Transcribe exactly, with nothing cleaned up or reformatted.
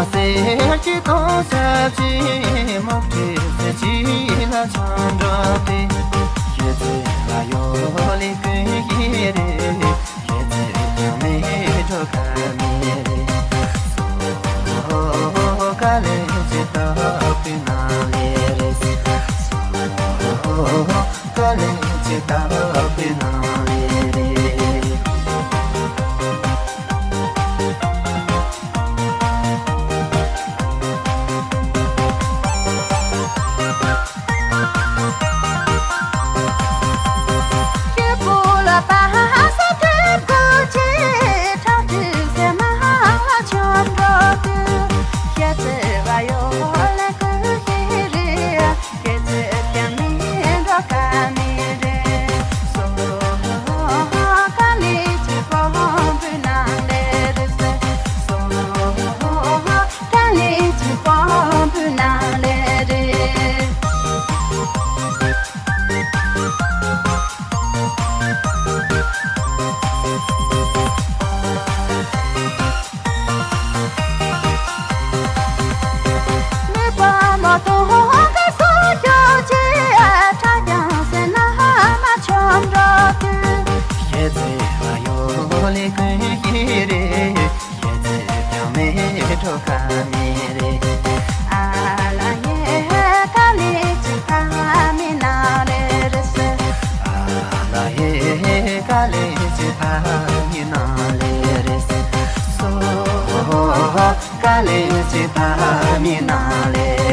གསེར་གྱི་དུང་ཞབས་ཀྱི་མུ་ཁྲི་གསེར་གྱི་ལ་ཆང་འགྲོ་སྟེ། ཤེས་ཚེ་ལ་ཡོད་ལེ་ཀུན་ཤེས་རེད། ཤེས་ཚེ་ཀྱང་མེད་འགྲོ་ཁ་མེད་རེད། སོ་ཧོ་ཀ་ལེ་ཅི་ཏོ་པི་ན་ལེ་རེད། སོ་ཧོ་ཀ་ལེ་ཅི་ཏོ་པི་ན་ལེ་རེད། ཤེས་ཚེ་ཡོད་ལེ་ཀུན་ཤེས་རེད། ཤེས་ཚེ་ཀྱང་མེད་འགྲོ་ཁ་མེད་རེད། ཨ་ལ་ཡེ་ཀ་ལེ་ཅི་ཕ་མི་ན་ལེ་རེད། ཨ་ལ་ཡེ་ཀ་ལེ་ཅི་ཕ་མི་ན་ལེ་རེད། སོ་ཧོ་ཀ་ལེ་ཅི་ཕ་མི་ན་ལེ་